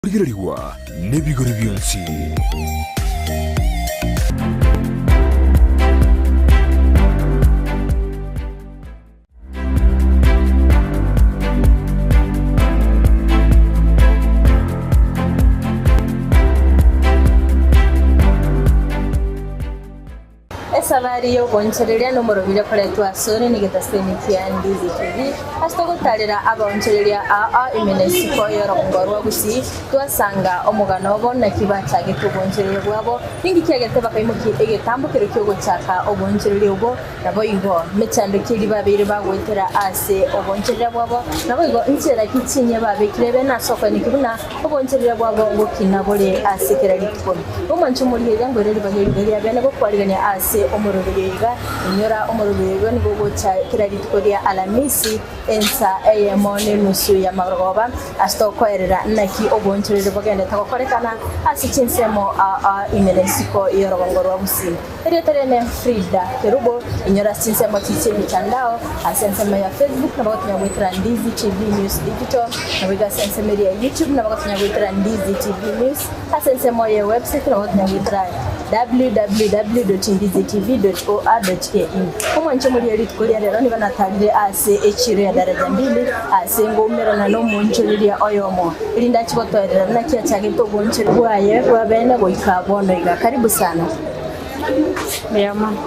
Rigererigwa nebigori bionsi. Esabari y'ogoonchoreria nomorobiri okoretwa asore negetaseni kia Ndizi TV ase togotarera abaonchoreria aa ime na isiko y'orogongo rwa Gusii twasanga omogano obo naki bachagete oboonchoreria bwabo ninki kiagerete bakaimokia egetambo keria kiogochaka oboonchoreria obwo Naboigo mechando ki eria babeire bagoetera ase oboonchoreria bwabo, naboigo nchera ki chinyia babekire ebe nase okoenekia buna oboonchoreria bwabo ngokina bore ase kera rituko. Omwanche omorigereria ngoire ribaga eriga ria bene gokwarigania ase omoroberio iga, inyora omoroberio igo nigo ogocha kera rituko ria Alamisi ensa eyemo nenusu y'amagorogoba, ase tokoerera naki oboonchoreria bogendete gokorekana ase chinsemo aa ime na isiko y'orogongo rwa Gusii. Erieta riane Frida Kerubo, inyora ase chinsemo chi chi'emitandao, ase ensemo ya Facebook nabo gotonya goetera Ndizi TV News Digital, naboigo ase ensemo eria ya YouTube nabo gotonya goetera Ndizi TV News, ase ensemo ye website nabo gotonya goetera www.ndizitv.or.ke. Omwanche omoria rituko ria rero nigo natarire ase echiro ya Daraja Mbili ase ngoumerana nomoonchoreria oyomo erinde achie gotoerera naki achagete obonchori bwaye bwa bene goika bono iga. Karibu sana. Mbuya mono.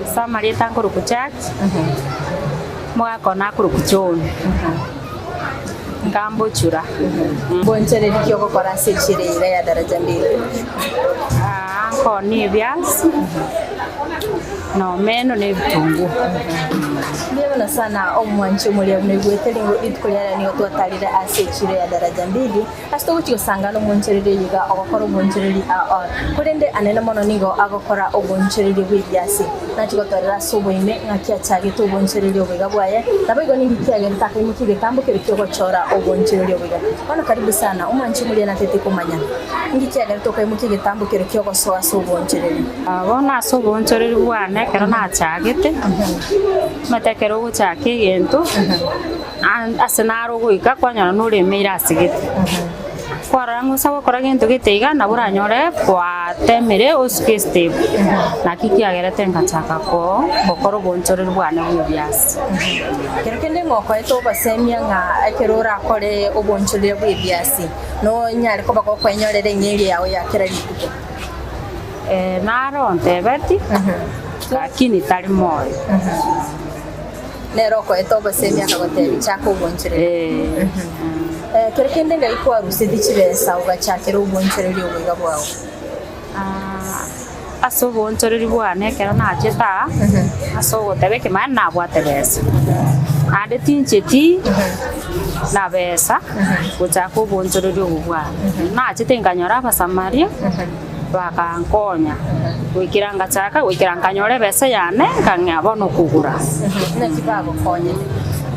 Ase amarieta nkorokwa Jack, omogaka one akorokwa John, nkambochura. Mbonchereri ki ogokora ase echiro eye iga ya Daraja Mbili? Aa nkooni ebiasi, na omeno na ebitunguo. Mbuya mono sana omwanchi omoria buna oigwete rituko ria rero nigo twatarire ase echiro ya Daraja Mbili. Ase togochia gosangana omoonchoreria oyo iga ogokora oboonchoreri ao, korende anene mono nigo agokora oboonchoreria bw'ebiase. Nachia gotorera ase oboime ng'aki achagete oboonchoreria oboiga bwaye, naboigo ninki kiagerete akaimokia egetambo keria ki'ogochora oboonchoreria oboiga. Bono karibu sana, omwanchi omoria natete komanya, ninki kiagerete okaimokia egetambo keria ki'ogosoa ase oboonchoreria. Bono ase oboonchoreria bwane ekero nachagete, omanyete ekero ogochaka egento, Ase naro ogoika kwanyora noremeire ase gete. Kwarora ng'a ase gokora gento gete iga nabo oranyore gwatemire osuke estep. Naki kiagerete ngachaka ko gokora obonchoreri bwane bwa ebiasi. Kero kende ng'a okoete obosemia ng'a ekero orakore obonchoreri bwa ebiasi nonyare koba gokwenyorera eng'eria yao ya kera rituko. Naro ontebeti lakini tari moyo. Nere okoete obosemi akagotebia, Chaka obonchoreria. Ekero kende ngai kwarusetie chibesa ogachakera obonchoreria oboiga bwao? Ase obonchoreria bwane ekero nachete aa, ase ogoteba ekemani nabwate besa, naende tincheti na besa gochaka obonchoreria obo bwane. Nachete nkanyora abasamaria. Bakankonya goikera ngachaka goikera nkanyora ebesa yane nkang'ea bono kogura. Naki bagokonyete?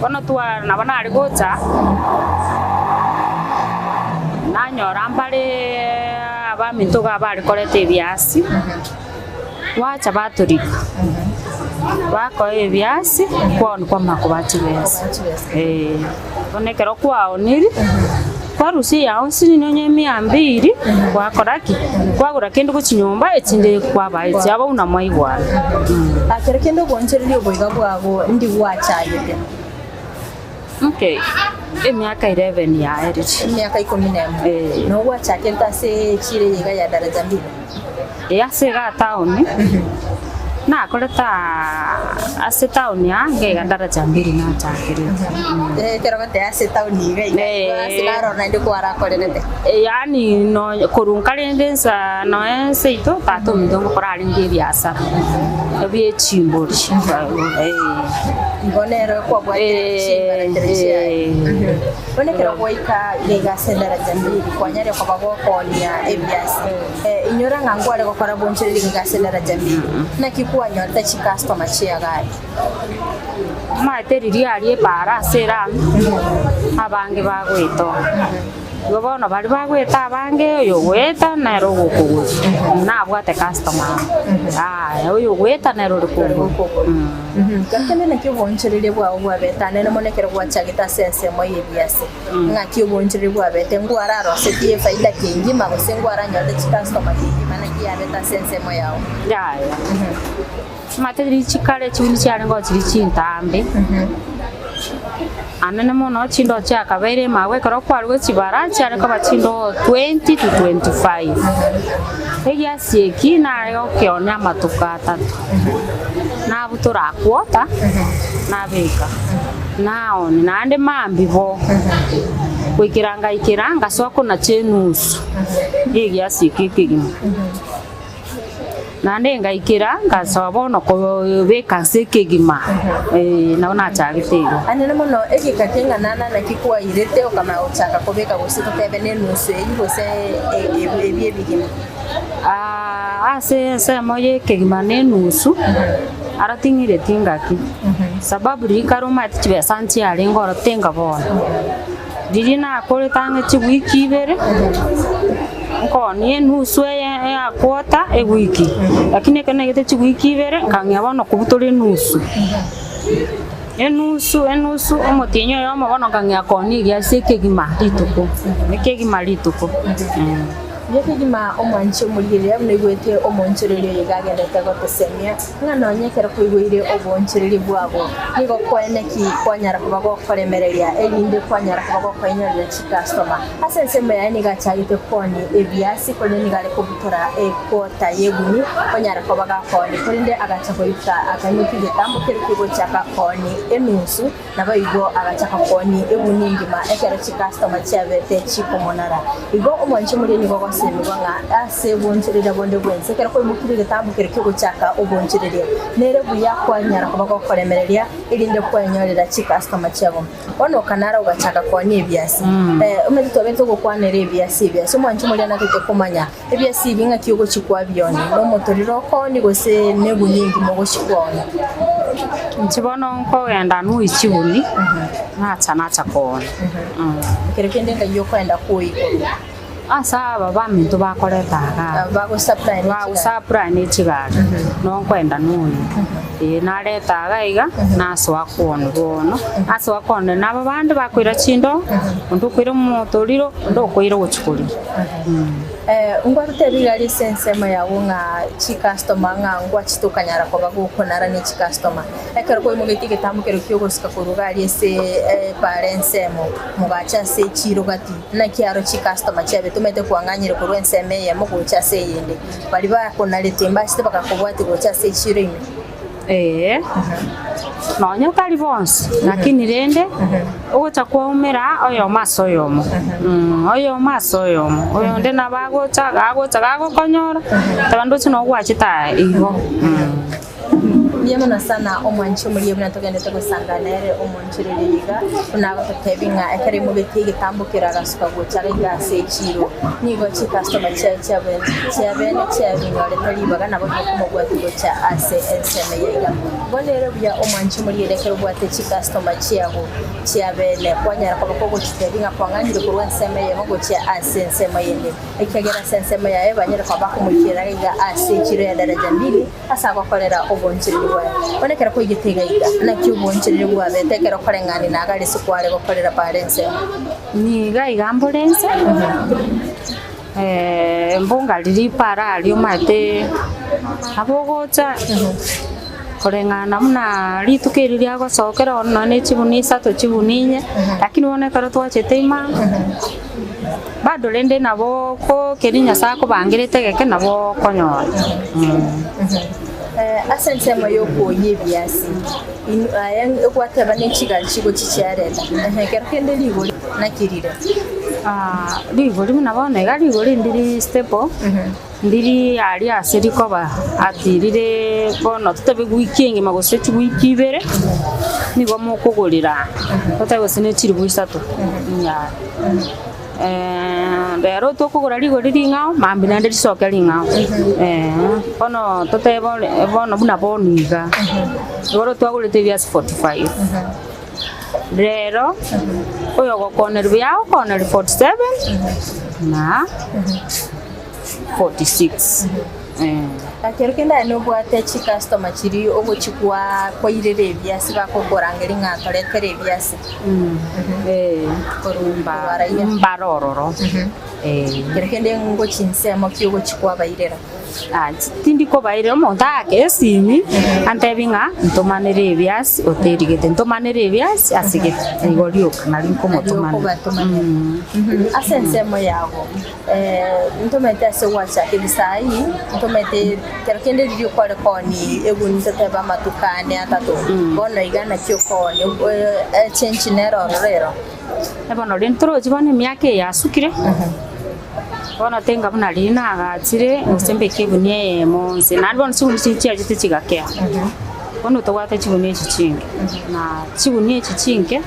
Bono twa nabo nare gocha nanyora mbare abaminto iga bare koreta ebiasi, bacha batorika, bakoa ebiasi bono kwamanya kobaa chibesa eh. Bono ekero kwaonire, kwarusia eyao nsinini onye emia mbiri, gwakora ki? Kwagora kende gochia nyomba echinde kwabaa echiabo buna mwaigwana. Ekero kende obonchoreria oboiga bwabo ndi gwachagete. Okay, emiaka 11 yaerire. Emiaka ikomi nemo. Eh. Noo gwachakete ase echiro eye iga ya Daraja Mbili? Ee, ase iga town, nakorete aa ase town aa iga iga Daraja Mbili nachakerete. Ekero goteba ase town iga iga Eh. ase naroro naende kwarakorerete. Yaani nonya korwa nkarende nsa nonya seito tata ominto ngokora arenge ebiasara ebie chimbori eh. Igo nero kwabwate chimbaratero chiaye. Bono ekero gwaika iga iga ase Daraja Mbili kwanyarire koba gokoonia ebiasi. Inyora ng'a nkware gokora bonchoreri goika ase daraja mbili, naki kwanyorete chikastoma chi'egari. Omanyete riria aria epaara ase erami, abange bagoetoa. Igo bono baria bagoeta abange, oyo ogoeta nere ogokogora, nabwate customer amo, yaya oyo ogoeta nere ore kogora. Gaki naki obonchoreria bwao bwabete anene mono ekero gwachagete ase ensemo y'ebiase? Ng'aki obonchoreria bwabete? Ngwararosetie efaida kengima gose ngwaranyorete chicustomer kengima? Naki yabete ase ensemo yao? Yaya. Omanyete riria chikare chibuni chiarenge oo chiria chintambe, anene mono chindoo chiakabeire emagwa ekero kwarure chibara chiare koba chindoo 20 to 25. Egiasi eki nare gokeonia amatuko atato, nabutora akwota, nabeka, naonia naende mambia bo, goikera ngaikera ngasoa konacha enusu ya egiasi eke ekegima. Naende ngaikera, ngasoa bono kobeka nse ekegima, ee, nabo nachagete igo. Anene mono egeka keng'ana naki kwairete okamanya gochaka kobeka gose totebe nenusu eyio gose ebi ebigima? Ase ensemo y'ekegima na enusu, aro ting'ireti ngaki, sababu riria kare omanyete chibesa nchiarenge oro tenga bono. Riria nakorete ang'e chiwiki ibere, nkonia enusu eye ya quarter ewiki, lakini ekero naigete chiwiki ibere, nkang'ea bono kobutora enusu, enusu enusu omotienyi oyomo bono nkang'ea koonia egiasi ekegima rituko, ekegima rituko. Buya kegima omwanchi omorigereria buna oigwete omoonchoreria oyo iga agenderete gotosemia, ng'a nonya ekero koigoire oboonchoreria bwabo, nigo kwaene ki kwanyara koba gokoremereria, erinde kwanyara koba gokoinyorera chikastoma. Ase ensemo yaye nigo achagete koonia ebiasi, korende nigo are kobutora equota y'eguni onyara koba gakoonia, korende agacha goika akaimokia egetambo keria kegochaka koonia enusu. Naboigo agachaka koonia eguni engima ekero chikastoma chiabete chikomonara. Igo omwanchi omoria nigo ogosemigwa ng'a ase obonchoreria bonde bwensi ekero kwaimokirie egetambo keria kiogochaka obonchoreria, nere buya kwanyara koba gokoremereria erinde kwenyorera chikastoma chiabo. Bono okanara ogachaka koonia ebiasi. Omanyete twabete togokwanera ebiasi ebiasi, omwanchi omoria natete komanya ebiasi ebi ng'aki ogochia kwabionia, nomotorero okoonia gose neguni engima ogochia kwoonia? Inche bono nkogenda nui chiguni, nacha nacha koonia. Ekero kende ngai okoenda koigorwa. Ase aba baminto bakoreta igaa, Bagosupply ne chigari. bagosupply ne chigari, no nkoenda nonya. Ee nareta iga iga, nasoa koonia bono, nasoa koonia nabo bande bakoira chindoo, onde okoira omotoriro, onde okoira ogochia koria. Ngwarute rigari ase ensemo yago ng'a chikastoma ng'a ngwachete okanyara koba gokonara ne chikastoma. Ekero kwaimogetie egetambo keria ki'ogosika korwa iga aria ase epaara ensemo, mogacha ase echiiro gati, naki aro chikastoma chiabete omanyete kwang'anyire korwa ensemo eyemo gocha ase eyende. Baria bakonarete mbachete bagakobwatia gocha ase echiiro ime. Ee, nonya tari bonsi, lakini rende ogocha kwaumera oyomo ase oyomo, oyomo ase oyomo, oyonde nabo agocha, gagocha gagokonyora, teba ndoche noo gwachete aye igo. Mbuya mono sana omwanchi omoria buna togendete gosanga nere omonchoreria iga, buna agototebia ng'a ekero aimogetie egetambo kere agasuka gocha iga ase echiiro, nigo chikastoma chiaye chiabe chiabene chiabinyorete ribaga nabo tokomobwatia gocha ase ensemo eye iga. Bono ere buya omwanchi omoria ere ekero obwate chikastoma chiago chiabene kwanyara koba kogochitebia ng'a kwang'anyire korwa ensemo eyemo gochia ase ensemo eyende. Ekiagera ase ensemo yaye banyare koba bakomoikerera iga ase echiro ya daraja mbili ase agokorera obonchereri bwaye. Bono ekero kwaigete iga iga, naki obonchereri bwabete ekero okoreng'ania na Agari ase kware gokorera bare ensemo? Niga iga mbore inse, mbunga riria ripara aria omanyete nabo ogocha koreng'ana buna rituko erio riagosokera bono nonye ne chibuni isato chibuni inye, lakini bono ekero twachete ime aa. Bado rende nabo ko keria Nyasae akobangerete egeke nabo okonyora. Ase ensemo y'okoyia ebiasi, aye gwateba ne chigari chigochia chiareta, ekero kende rigori naki rire? Rigori buna bono iga rigori ndiri stable, ndiri aria ase rikoba ati rire bono totebe wiki engima gose chiwiki ibere, nigo mokogorera totebe gose ne chiribu isato yaya. Rero tokogora rigori ring'ao, mambia naende risoke ring'ao, bono totebe ore bono buna bono iga, igoro twagorete ebiasi 45, rero. Oyogokonerwa buya agokonerwa 47 na 46. Ekero kende aye nobwate chicustomer chiria ogochia kwa kwairera ebiasi bakokorangeria ng'a toretere ebiasi. Korwa raia. Mbare ororo. Ekero kende ngochia ensemo ki ogochia kwabairera? Tindi kobairera omonto aake esimi antebi ng'a ntomanere ebiasi oterigete, ntomanere ebiasi ase gete, igo rioka nari nkomotomanera. Okobatomanera. Ase ensemo yago, ntomanyete ase gwachaka ebisaai, ntomanyete kero kende riria okware koonia eguni totebe amatuko ane atato, bono iga naki okoonia echenji nere ororo ero. Bono rende torochi bono emiaka eye yasukire, bono tenga buna riria nagachire gose mbeke egunia eyemo nse, naende bono chigunia chiria chiachete chigakea, bono tobwate chigunia echi chinke, na chigunia echi chinke,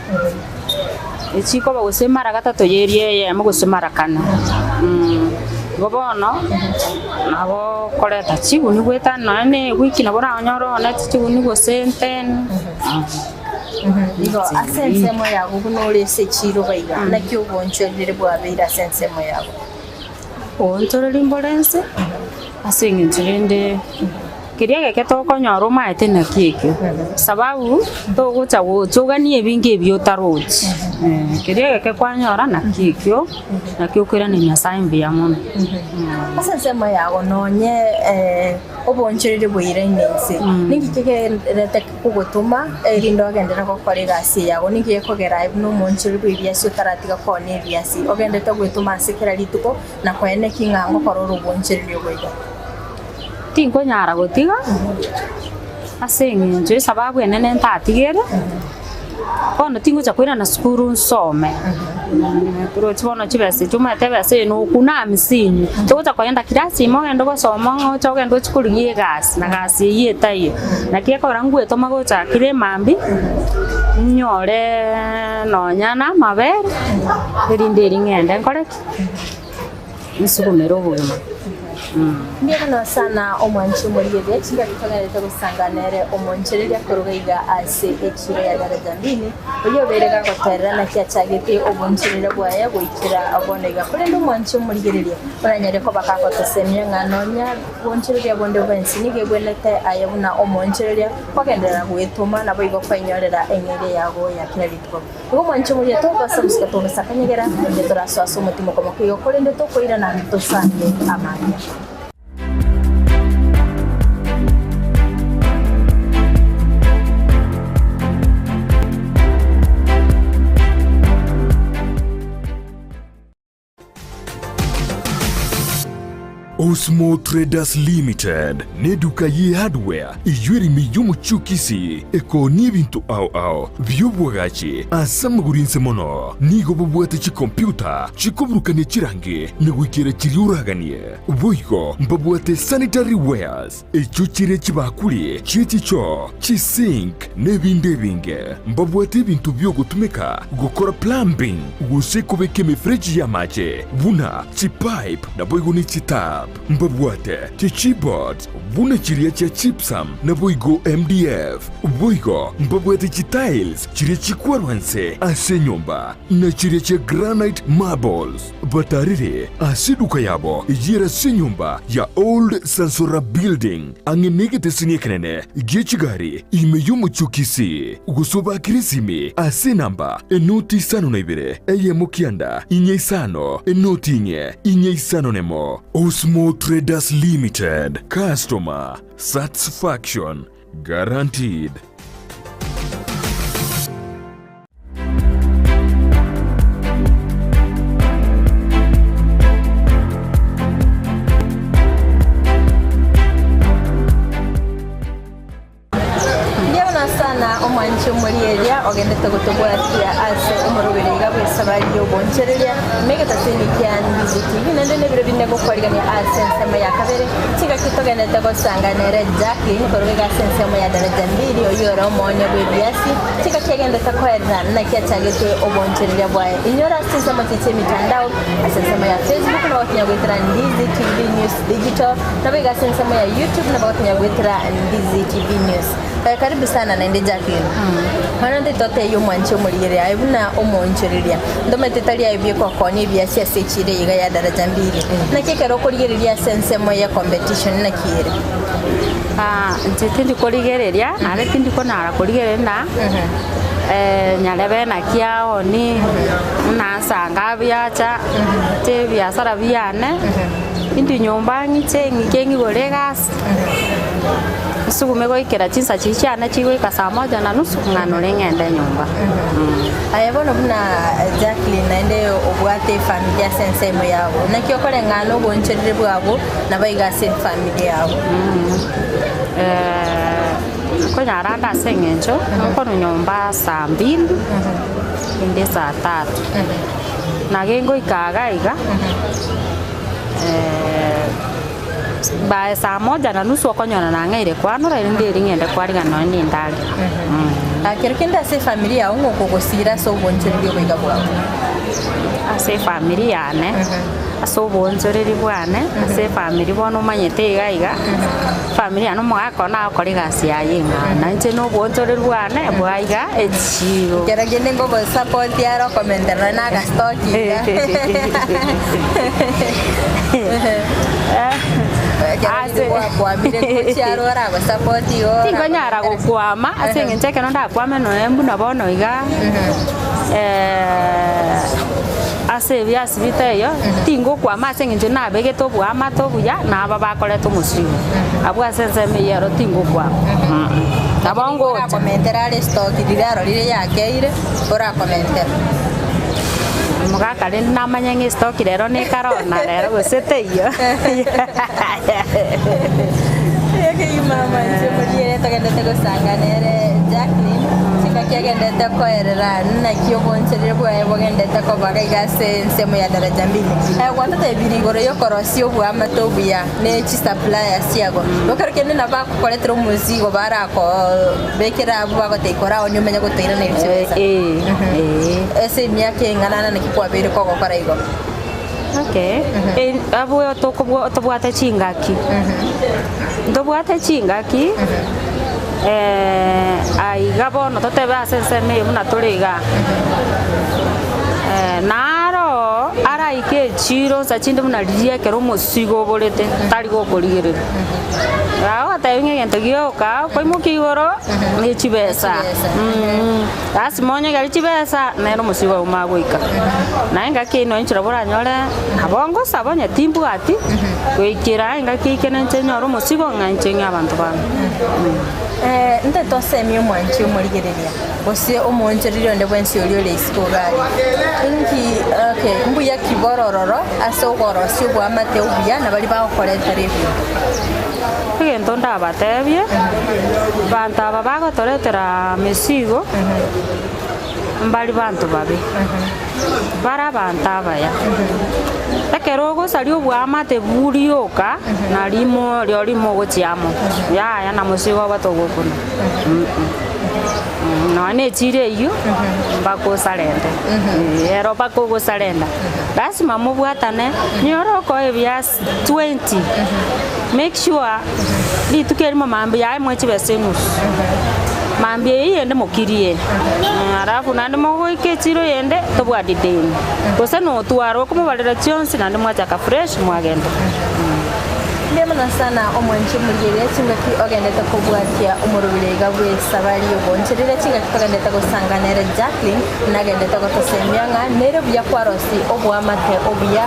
echikoba gose mara gatato ya eria eyemo gose mara kane igo bono, nabo okoreta chigunia goetania nonye na ewiki nabo oranyore ooneti chigunia gose ten. Igo ase ensemo yago buna ore ase chiroba iga, naki obonchoreri bwabeire ase ensemo yago? Oboonchoreri mbore inse, ase eng'encho rende keria egeke tokonyora omaete naki ekio, sababu togocha gocha oganie ebinge ebi otarochi, keria egeke kwanyora naki ekio, naki okoiraneria Nyasaye mbuya mono. Ase ensemo yago nonye obonchoreri boiraine inse, ninki kegerete Kogotoma, erinde ogenderere gokora egasi yago. Ninki gekogera aye buna omoonchoreri bw'ebiasi otaratiga koonia ebiasi, ogenderete gwetoma ase kera rituko, na koeneki ng'a ngokora ore obonchoreri obo iga? Tinkonyara gotiga ase eng'encho esababu enene ntatigere, bono tingocha koirana sukuru nsome, torochi bono chibesa echio omanyete ebesa eye nokuna hamsini, togocha kogenda class ime ogende gosoma ng'a oche ogende ochie korigia egasi na gasi eyio etaiyo. Naki ekogera ngwetoma gocha kera emambia, nyoreee nonya na amabere, erinde erio ng'ende nkore ki? Nsugumere obogima. Mbuya mono sana omwanchi omorigereria, chingaki togenderete gosanga nere omonchereria koruga iga ase echiro ya Daraja Mbili, oyio obeire gagoterera naki achagete obonchereria bwaye goikera bono iga. Korende omwanchi omorigereria oranyare koba kagotosemia ng'a nonya bonchereria bonde bwensi nigo egwenerete aye buna omonchereria kogenderera gwetoma naboigo kwenyorera eng'eria yago ya kera rituko. Igo mwanche moria togasa gosika togasa kanyegera, naende torasoe ase omotima okomoka igo, korende tokoirana tosange amaya. Osmo Traders Limited n'eduka ye hardware eyio ere ime y'omochie o Kisii ekoonia ebinto ao ao bi'obwagachi ase amagoro inse mono. Nigo bobwate chikompiuta chikoburukania chirangi na goikera chiria oraganie. Boigo mbabwate sanitary wares echio chire chibakuri chie chichoo, chisink na ebinde ebinge. Mbabwate ebinto bi'ogotumeka gokora plumbing gose kobeka emefereji y'amache buna chipipe naboigo ne chitap. Mbabwate chichipboards buna chiria chia gypsum naboigo MDF. Boigo mbabwate chitiles chiria chikwarwa nse ase enyomba na chiria chia granite marbles. Batarire ase eduka yabo eyio ere ase enyomba ya Old Sansora Building, ang'e negeteseni ekenene gie chigari ime y'omochie o Kisii, gose obakire esimi ase enamba enoti isano na ibere, eyemo kianda, inye isano, enoti inye, inye isano nemo. Osmo Traders Limited, Customer Satisfaction Guaranteed. Mbuya mono sana omwanchi omorieria ogendete gotobwatia ase omoroberi iga bw'esabari y'obonchereria ime egetasini kia Ndizi TV naende nebiro binde gokwarigania ase ensemo ya kabere chingaki togendete gosanga nere Jacqueline korwa iga ase ensemo ya Daraja Mbili oyio ore omoonia bw'ebiasi Chika kiagendete koerera naki achagete obonchereria bwaye. Inyora ase chinsemo chiria chi'emitandao, ase ensemo ya Facebook nabo gotinya goetera Ndizi TV News Digital, nabo iga ase ensemo ya YouTube nabo gotinya goetera Ndizi TV News. Eh, karibu sana naende Jacqueline. Bono nde totebie omwanchi omorigereria aye buna omoonchoreria, ntomanyete tari aye buya gokonya ebiasi ase echiro eye iga ya daraja mbili. Naki ekero okorigereria ase ensemo ye competition naki ere? Ah, inche tindi korigereria, naende tindi konyara korigereria na nyarebe naki aoni, buna nsanga abiacha, inche ebiasara biane, indi nyomba ng'iche ng'ike ng'igore egasi. Nsugume goikera chinsa chiria chiane chigoika saa moja na nusu, ng'anore ng'ende nyomba. Aye bono buna Jacqueline naende obwate efamiri ase ensemo yabo, naki okoreng'ana oboonchoreri bwabo nabo iga ase efamiri yabo? Nkonyara ande ase eng'encho, nkorwa nyomba saa mbili, inde saa tatu. Nabo ngoika iga iga. By saa moja na nusu okonyora nang'eire kwanora erinde eri ng'ende kwarigana nonya nendagera. Ah, kero kende ase efamiri yao ng'o okogosira ase obonchoreria oboiga bwao? Ase efamiri yane, ase obonchoreri bwane, ase efamiri bono omanyete iga iga, efamiri yane omogaka one agokora egasi yaye eng'ao, na inche na obonchoreri bwane bwa iga echiiro. Kero kende ngogosupport are okomentera nonya na agastoki iga. Tinkonyara gokwama ase eng'encho ekero ndakwame nonya buna bono iga ase ebiasi bitaiyo, tingokwama ase eng'encho nabegete oboamate obuya na aba bakoreta omosigo. Abwo ase ensemo eyio ero tingokwama nabo ngocha. Omogaka rende namanye ng'a estoki rero nekarona rero gose teiyo. Ekegima mwanche moriere togendete gosanga nere Jacqueline chingaki agendete koerera naki oboncherere bwaye bogendete koba iga ase ensemo ya daraja mbili. Aye gwatotebirie igoro yokorosia oboamate obuya ne chisuppliers chiago. Ekero kende nabo bagokoretera omozigo barako Bekera abwo bagotebia koraonie omenye gotoiraneria chibesa. Eh, eh. Ase emiaka eng'ana ana naki kwabeire kogokora igo? Okay. Eh, abwo tokobwa tobwate chingaki. Ntobwate chingaki aiga bono totebe ase ensemo eye buna tore igaa. Naro araike echiro nsa chinde buna riria ekero omosigo oborete tari gokorigereria. Agotebi ng'a egento gioka okoimokia igoro ne chibesa. Lasima onyegeri chibesa nere omosigo ogo magoika. Naye engaki eyio nonye inche boranyore nabo ngosaba onye timbwati, goikera engaki eike ninche nyore omosigo ng'a inche ng'e abanto bane. Intwe tosemie omwanchi omorigereria, gose omoonchoreria onde bwensi oria ore isiko iga aria, inki okay, mbuya ki borororo ase ogorosia oboamate obuya na baria bagokoretera ebinto? Egento ndabatebie, banto aba bagotoretera mesigo, mbari banto babe, bare abanto abaya. Ekero ogosaria oboamate burioka, na rimo rio rimo ogochia amo, yaya na mosigo obo togokuna Nonya na echiro eyio, mpaka osarende, ero mpaka ogosarenda, lasima mobwatane, nyora okoa ebiasi 20, make sure rituko erimo mambia yaye moe chibesa enusu, mambia eyio eyende mokirie, alafu naende mogoika echiro eyende tobwati deni, gose notwara okomobarera chionsi naende mwachaka fresh mwagenda. Mbuya mono sana omwanchi omorigereria chingaki ogendete kobwatia omorobiri iga bw'esabari y'oboonchoreria chingaki togendete gosanga nere Jacqueline nagendete gotosemia ng'a nere buya kwarosi oboamate obuya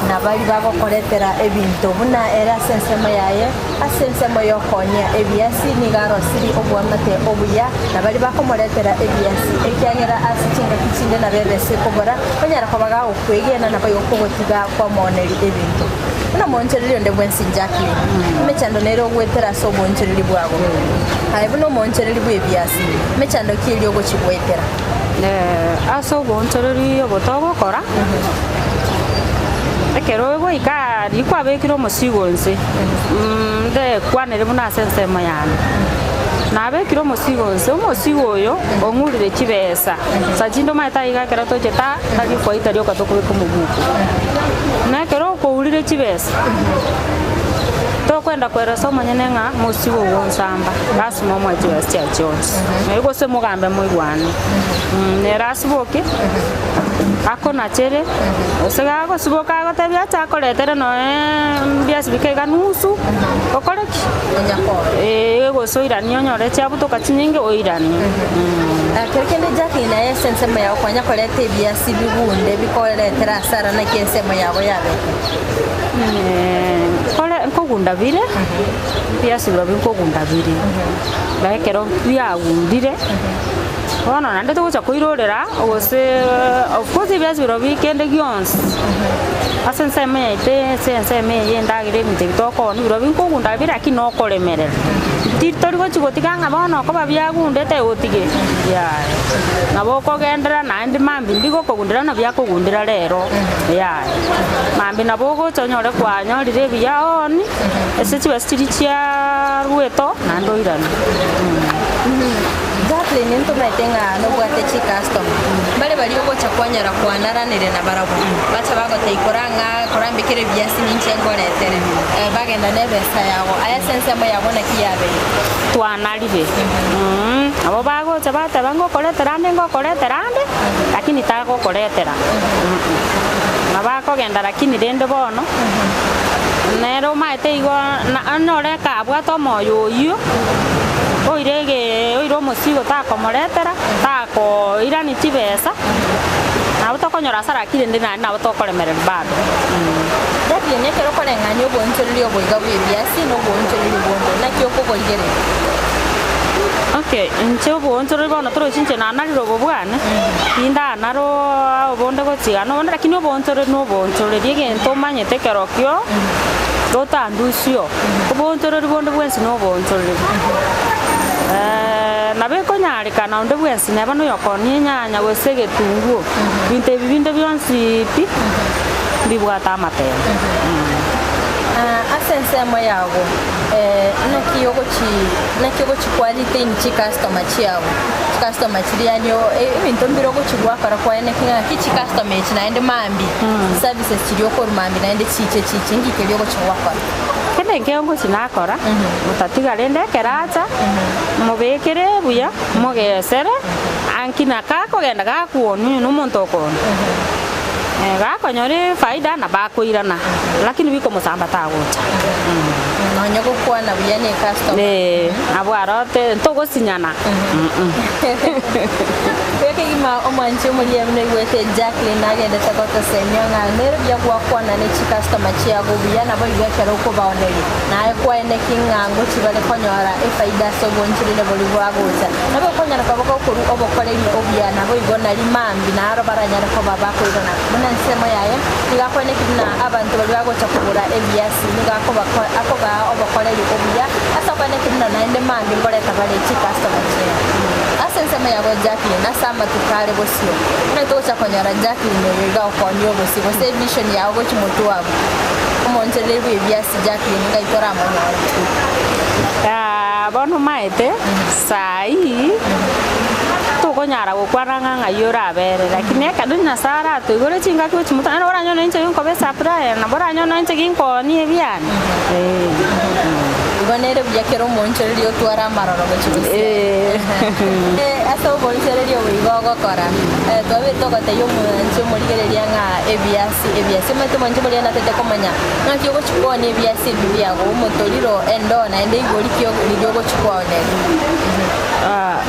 na baria bagokoretera ebinto buna ere ase ensemo yaye ase ensemo y'okoonia ebiasi nigo arosiri oboamate obuya na baria bakomoretera ebiasi ekiagera ase chingaki chinde nabebese kobora onyara koba gagokwegena naboigo kogotiga kwamooneria ebinto. Buna omoonchoreria onde bwensi Jacqueline, emechando nere ogwetera ase oboonchoreria bwago. Aye buna omoonchoreria bw'ebiasi, mechando ki eria ogochia goetera? Ase oboonchoreria obo togokora, ekero ogoika riria kwabekire omosigo inse, ndekwanere buna ase ensemo yane, nabekire omosigo inse, omosigo oyo ong'urire chibesa, nsa chinde omanyete aiga ekero tochete aa, tari okoita rioka tokobeka omobuko. Na ekero okourire chibesa, tokwenda. Okogenda kweresa omonyene ng'a mosigo ogo onsamba, lasima omoe chibesa chiaye chionsi. Naye gose mogambe moigwane. Nere asiboke, akonachere, gose gagosiboka agotebia ache akoretere noe mbiasi bike iga nusu, okore ki? Ee, gose oiranie onyore chiabutoka chinyinge oiranie. Kero kende Jacqueline aye ase ensemo yao kwanya koreta ebiasi bigunde bikoretera asara naki ensemo yabo yabete? Kore nkogunda bire, ebiasi birobio nkogunda bire, na ekero biagundire, bono naende togocha koirorera gose of course ebiasi birobio kende gionsi, ase ensemo yaito ase ensemo eye endagera ebinto ebi tokoonia birobio nkogunda bire lakini nokoremerera. Ti tori gochi gotiga ng'a bono okoba biagundete otige, yaya. Nabo okogenderera naende mambia mbigokogundera nabio akogundera rero, yaya. Mambia nabo ogocha onyore kwanyorire ebiya ooni, ase chibesa chiria chiaruete oo, naende oirane. Jacqueline ntomanyete ng'a nobwate chicustomer, mbare baria ogocha kwanyara kwanaranire nabarabwo, bacha bagotebia kora ng'a korambekere ebiasi ninche nkoretere, bagenda na ebesa yago, aye ase ensemo yago naki yabeire? Twanarire, nabo bagocha bateba ngokoretera ande ngokoretera ande, lakini tagokoretera. Nabo akogenda lakini rende bono, nere omaete igo na onyore kabwate omoyo oyio, oire egee oire omosigo takomoretera, takoirani chibesa, nabo tokonyora ase lakini rende naende nabo tokoremereria bado. Jacqueline, ekero okoreng'ania oboonchoreria oboiga bw'ebiasi na oboonchoreria bonde, naki okoborigereria? Okay, inche oboonchoreria bono torochi inche nanarire obo bwane, Tindanara obonde gochia nobonde lakini oboonchoreri na oboonchoreri egento omanyete ekerokio gotandusio, oboonchoreri bonde bwensi na oboonchoreri. Nabo ekonyarekana onde bwensi neba na oyokonia enyanya gose egetunguo, binto ebi binde bionsi pi, mbibwate amatemo. Ase ensemo yago, naki ogochi naki ogochi kwa retain chicustomer chiago? Chicustomer chiria yaani ebinto mbire ogochi gwakora kwaye naki ng'aki chicustomer echi naende mambia, services chiria okorwa mambia naende chiche chiche nki keria ogochi gwakora? Kende nkeiyo ngochi nakora, gotatiga rende ekero acha, mobekere buya, mogesere, anki na kakogenda gakuonwa onye na omonto okoonwa, gakonyora efaida nabo akoirana, lakini bikomosamba tagocha. Nonya gokwana buya ne customer. Ee, nabo arote ntogosinyana. Buya kegima omwanchi omoria buna oigwete Jacqueline agendete gotosemia ng'a nere buya gwakwana ne chicustomer chiago buya nabo igo ekero okobaoneria naye kwaeneki ng'a ngochi bare konyora efaida ase obonchorire boria bwagocha. Nabo okonyara koba gokorwa obokoreri obuya nabo igo nari mambi naro baranyare koba bakoirana buna ensemo yaye nigo akoeneki buna abanto baria bagocha kogora ebiasi nigo akobaa obokoreri obuya ase okoeneki buna naende mambi nkoreta bare chicustomer chiaye. Ase ensemo yabo Jacqueline ase amatuko are bosio buna togocha konyora Jacqueline oyo iga okonia obosio gose evision yao gochia motwe abwo omonchereri bwe ebiasi Jacqueline ngai toramonyore. Bono omaete saii tokonyara gokwana ng'a ng'ai orabere lakini ekero Nyasaye aratoigore chingaki gochia motwe naende oranyore inche ginkoba esupplier nabo oranyore inche ginkoonia ebiane eh. Igo nere buya kera omoonchoreria otware amaroro gochia gosiara. Ase oboonchoreria obo igo ogokora, twabete togotebia omwanchi omorigereria ng'a ebiasi ebiasi. Omanyete omwanchi omorigereria natete komanya ng'aki ogochia koonia ebiasi ebi biago, omotoriro, endoo naende igori ki riria ogochia kooneria.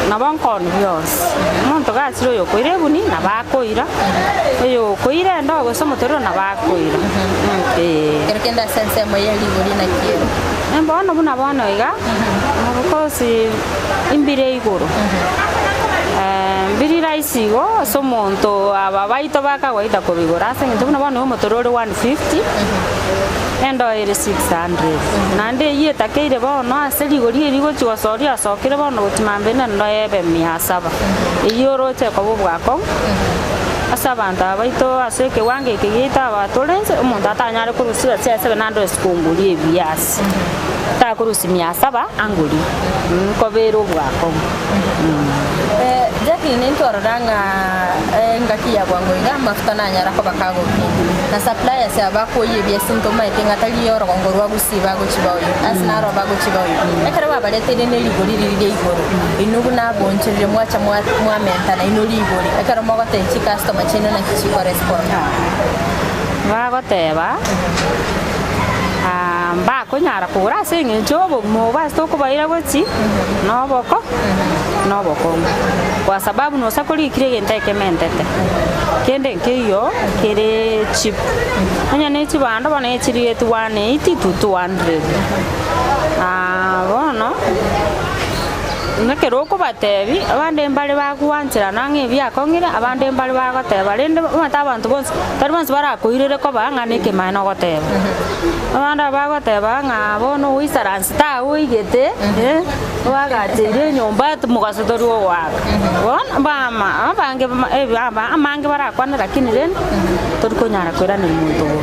Nabo nkoonia bionsi, omonto gachire oyokoira ebuni nabo akoira, oyokoira endoo gose omotoriro nabo akoira, eh. Ekero kende ase ensemo ye rigori naki ere? Bono buna bono iga, of course imbire igoro, mbiri rahisi igo ase omonto aba baito ba kawaida kobigora ase eng'encho buna bono iga omotororo ore 150, endoo ere 600. Naende eyio etakeire bono ase rigori eri rigochi gosoa riasokire bono gochi mambia nendo ebe mia saba. Eyio oroche ekoba obwakong'u, ase abanto aba baito ase ekewango eke giaito aba tore inse. omonto atanyare korusia chiasebe naende ase kongoria ebiasi. Takorusia mia saba angorie, nkobere obwakong'u. Jacqueline ntwarora ng'a engaki ya bwango iga amafuta nanyara koba kagokina na suppliers aba bakoyia ebiasi ntomaete ng'a tari orogongo rwa gusii bagochi baoyia ase naro bagochi baoyia. Ekero babareteire ne rigori riria ria igoro inwe buna aboncherire mwacha mwamentana inwe rigori ekero mogotebia chicustomer chiaino naki chikorespond. Bagoteba mbakonyara kogora ase eng'encho y'obogima obo ase tokobaira gochia noboko nobokong'u. Kwa sababu nosa korikire egento ekementete, kende nkeiyo kere cheap. Onye ne chibando bono echirigetwe 180 to 200. Bono. Nekero okobatebia, abande mbare bagwancherana ng'a ebiakong'ire, abande mbare bagoteba, rende omanyete abanto bonsi, tari bonsi barakoirere koba ng'a nekemaene ogoteba. Abande aba bagoteba ng'a bono oisaranse taoigete, oagacheire enyomba mogaso tori ogoaka. Bono bama abange amange barakwane lakini rende tori konyara koiraneria monto obo.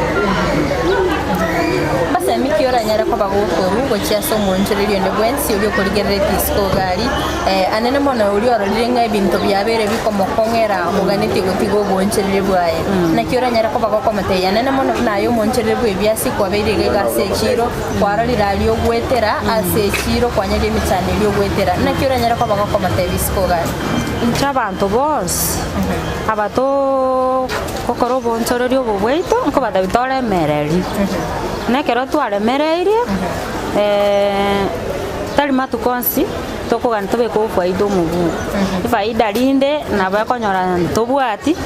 Mbasemi ki oranyare koba gokorwa gochia ase omoonchoreria onde bwensi oria okorigereretie isiko gari, anene mono oria ororire ng'a ebinto biabeire bikomokong'era oganetie gotiga oboonchoreria bwaye. Naki oranyare koba gokomotebia anene mono buna aye omoonchoreria bw'ebiasi kwabeire iga iga ase echiiro, kwarorire aria ogwetera ase echiiro kwanyorire emechando eria ogwetera. Naki oranyare koba gokomotebia isiko gari? Inche abanto bonsi abatoo. Gokora oboonchoreria obo bwaito nkobatebia toremererie, na ekero twaremereirie tari matuko onsi tokogania tobeke obofaida omobuko. Efaida rinde nabo ekonyora ntobwati,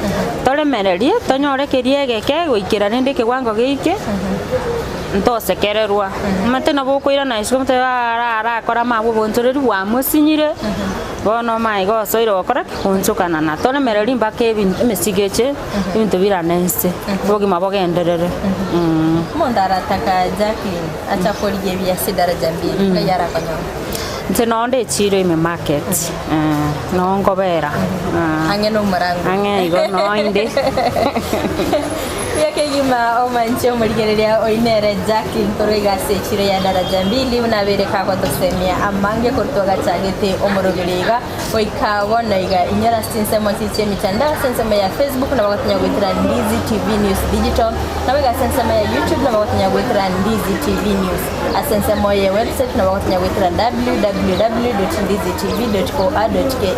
toremererie tonyore keria egeke goikera rende ekewango geike ntosekererwa. Omanyete nabo okoirana isiko omotebi ara arakore amabwe oboonchoreria bwamosinyire. Bono omanye gosoire gokora ki? Goonchokana na toremererie mpaka emesigo eche, ebinto birane inse, obogima bogenderere. Omonto arataka Jacqueline acha korigia ebiasi daraja mbili, ngai arakonyora? Inche noo nde echiro ime market, noo nkobera. Ang'e nomorango. Ang'e igo noo inde. Buya kegima omanche omorigereria oyio nere Jacqueline korwa iga ase echiro ya Daraja Mbili buna abeire kagotosemia amange korwa twagachagete omoroberi iga goika bono iga. Inyora ase chinsemo chiri chi'emitandao ase ensemo ya Facebook nabo gotonya goetera Ndizi TV News Digital nabo iga ase ensemo ya YouTube nabo gotonya goetera Ndizi TV News ase ensemo ye website nabo gotonya goetera www.ndizitv.or.ke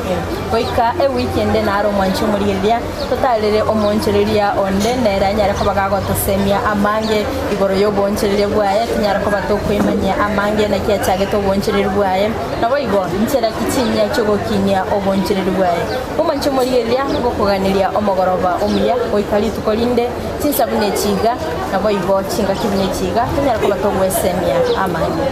goika ewiki ende naro omwanche omorigereria Totarere omoonchoreria onde nere anyare koba gagotosemia amange igoro y'oboonchoreria bwaye, tonyare koba tokoimanyia amange naki achagete oboonchoreria bwaye, naboigo nchera ki chinyia chi'ogokinia oboonchoreria bwaye. Omonche omorigereria ngokoganeria omogoroba omuya goika rituko rinde, chinsa buna echi iga, naboigo chingaki buna echi iga, tonyare koba togwesemia amange.